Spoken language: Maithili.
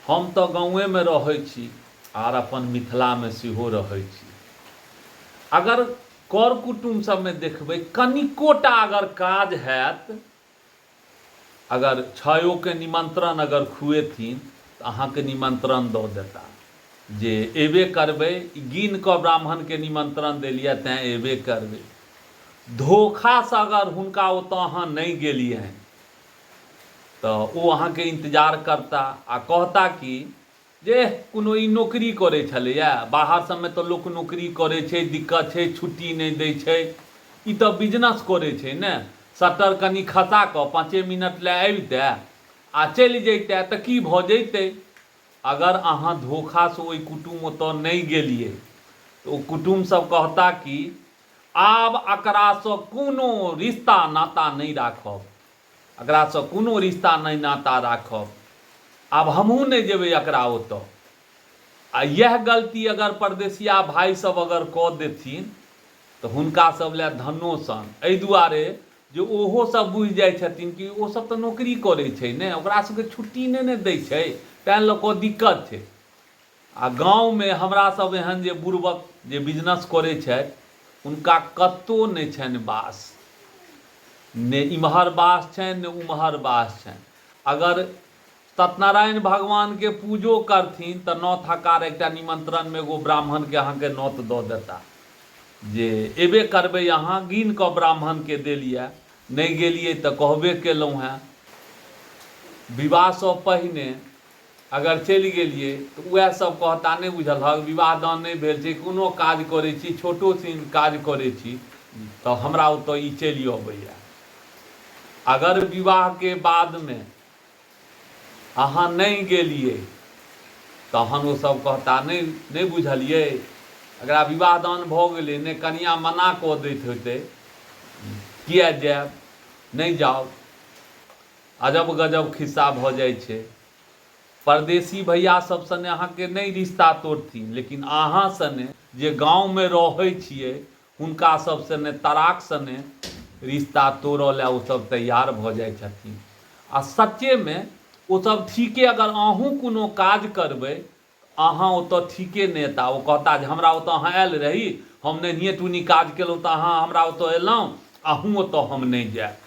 हम तऽ गाँवेमे रहै छी आर अपन मिथिलामे सेहो रहै छी। अगर कर कुटुम्ब सबमे देखबै कनिको टा अगर काज हैत, अगर छयोके निमन्त्रण अगर खुएथिन तऽ अहाँके निमन्त्रण दऽ देता जे एबे करबै, गिन कऽ ब्राह्मणके निमन्त्रण देलियै तैँ एबे करबै। धोखासँ अगर हुनका ओतऽ अहाँ नहि गेलियनि तऽ ओ अहाँके इन्तजार करता आ कहता कि जे एह कोनो ई नौकरी करै छलैए, बाहर सबमे तऽ लोक नौकरी करै छै, दिक्कत छै, छुट्टी नहि दै छै, ई तऽ बिजनेस करै छै ने, शटर कनि खसा कऽ पाँचे मिनट लए अबितै आ चलि जइतै तऽ की भऽ जइतै। अगर अहाँ धोखासँ ओहि कुटुम ओतऽ नहि गेलियै तऽ ओ कुटुम सब कहता कि आब अकरासँ कोनो रिश्ता नाता नहि राखब, एकरासँ कोनो रिश्ता नहि नाता राखब, आब हमहूँ नहि जेबै एकरा ओतऽ। आ इएह गलती अगर परदेसिया भाइ सब अगर कऽ देथिन तऽ हुनका सब लए धनो सन, एहि दुआरे जे ओहो सब बुझि जाइ छथिन कि ओ सब तऽ नौकरी करै छै ने, ओकरा सबके छुट्टी नहि ने दै छै, तैँ लऽ कऽ दिक्कत छै। आ गाँवमे हमरा सब एहन जे बुड़बक जे बिजनेस करै छथि हुनका कतहु नहि छनि बास, ने इम्हर बास छनि ने उम्हर बास छनि। अगर सत्यनारायण भगवानके पूजो करथिन तऽ नौत हकार एकटा निमन्त्रणमे एगो ब्राह्मणके अहाँके नौत दऽ देता जे एबे करबै अहाँ, गिन कऽ ब्राह्मणके देल यऽ, नहि गेलियै तऽ कहबे केलहुँ हेँ। विवाहसँ पहिने अगर चलि गेलियै तऽ उएह सभ कहता नहि बुझलहक विवाह दान नहि भेल छै, कोनो काज करै छी, छोटो छिन काज करै छी तऽ हमरा ओतऽ ई चलि अबैए। अगर विवाहके बादमे अहाँ नहि गेलियै तहन ओ सभ कहता नहि नहि बुझलियै एकरा विवाह दान भऽ गेलै, नहि कनिआँ मना कऽ दैत होइतै किए जायब, नहि जाउ। अजब गजब खिस्सा भऽ जाइ छै। परदेशी भैया सब सने अहाँके नहि रिश्ता तोड़थिन, लेकिन अहाँ सने जे गाँवमे रहै छियै हुनका सब सने तराक सने रिश्ता तोड़ऽ लए ओ सब तैयार भऽ जाइ छथिन। आ सच्चेमे ओ सब ठीके अगर अहूँ कोनो काज करबै अहाँ ओतऽ ठीके नहि एता, ओ कहता जे हमरा ओतऽ अहाँ आयल रही, हम नहिए टुनी काज केलहुँ तऽ अहाँ हमरा ओतऽ एलहुँ, अहूँ ओतऽ हम नहि जायब।